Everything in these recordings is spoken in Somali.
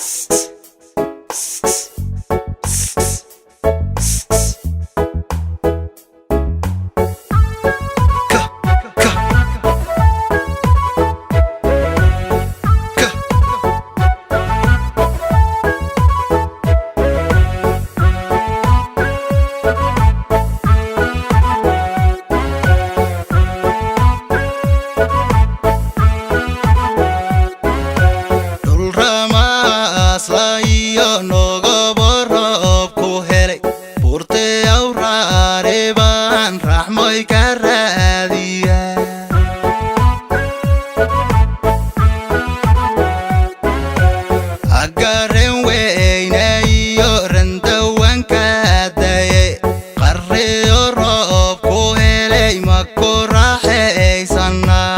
K K K. Dhul ramaasla iyo nogobo roob ku helay, buurtee awraare baan raxmoy ka raadiya. Agaren weyne iyo randawanka daye, qarriyo roob ku helay, ma ku raaxaysanaa?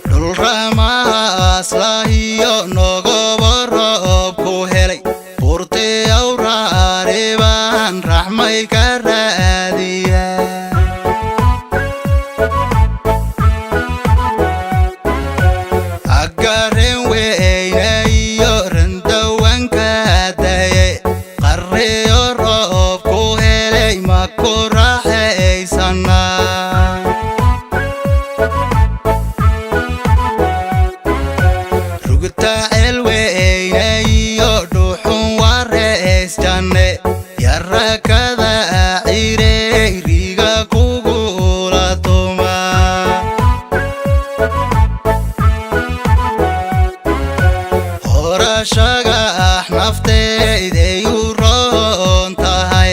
Dhul ramaasla iyo nogobo roob ku helay, buurtee awraare baan raxmay ka raadiya. Agaren weyne iyo randawanka daye, qarriyo roob ku helay, ma ku raaxaysanaa? Rugta celweyne iyo dhuxun wareys janne, yarakada cirey riga kugula tuma. Horashagax nafteyday u roon tahay,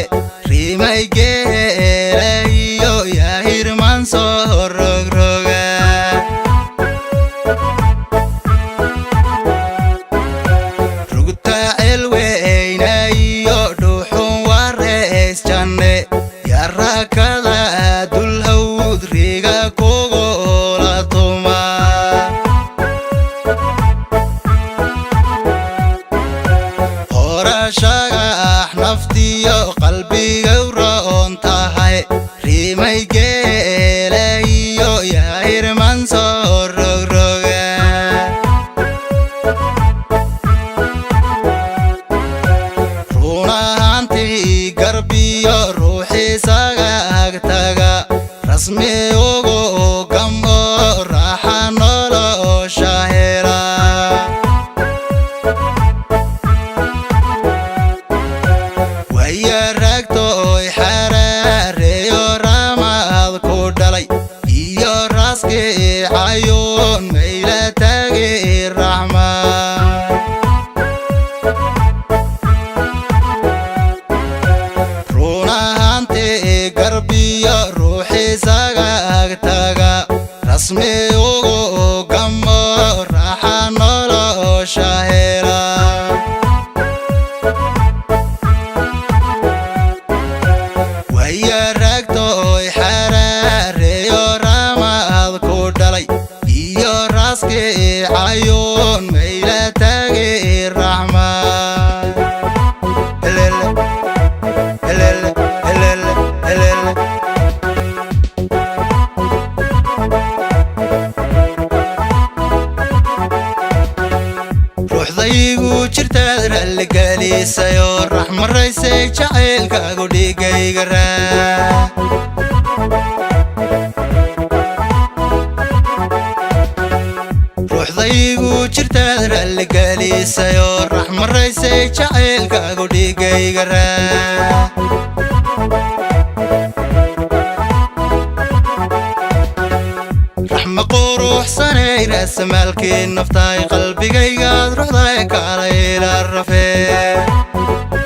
rimay geela iyo yaahirman soo rogroga. Rugta celweyne iyo dhuxun wareys janne, yarakada dulhawd riga kugula tuma. Horashagax naftiyo qalbiga roon tahay, rimay geela iyo yaahirman soo rogroga. Run ahaantii garbiyo ruuxiisaga agtaga, rasmi ugu gamo raaxa nolosha hela. Waya raagtooy xaraareeyo ramaad ku dhalay iyo raaskii cayuun mayla taagi raxma. Run ahaantii garbiyo ruuxiisaga agtaga, rasmi ugu gamo raaxa nolosha hela. Waya raagtooy xaraareeyo ramaad ku dhalay iyo raaskii cayuun mayla taagi raxma. Helele, helele, helele, helele. Ruuxdaygu jirtaad raalligelisayo, raxmaraysay jacaylkaagu dhigayga raa. Ruuxdaygu jirtaad raalligelisayo, raxmaraysay jacaylkaagu dhigayga raa. Raxma quruxsanay raasamaalkii naftaay, qalbigaygaad ruxday kaalayla rafee.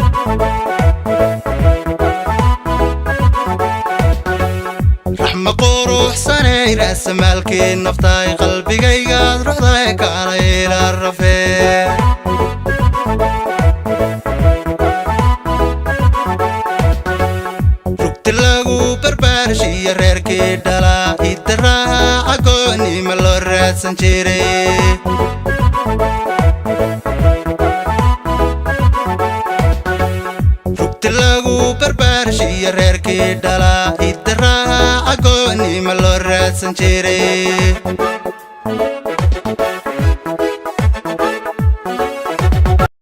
Raxma quruxsanay raasamaalkii naftaay, qalbigaygaad ruxday kaalayla rafee. Rugti lagu barbaarshiyo reerkii dhalaa, hiddaraaha cagoonima loo raadsan jiray. Rugti lagu barbaarshiyo reerkii dhalaa, hiddaraaha cagoonima loo raadsan jiray.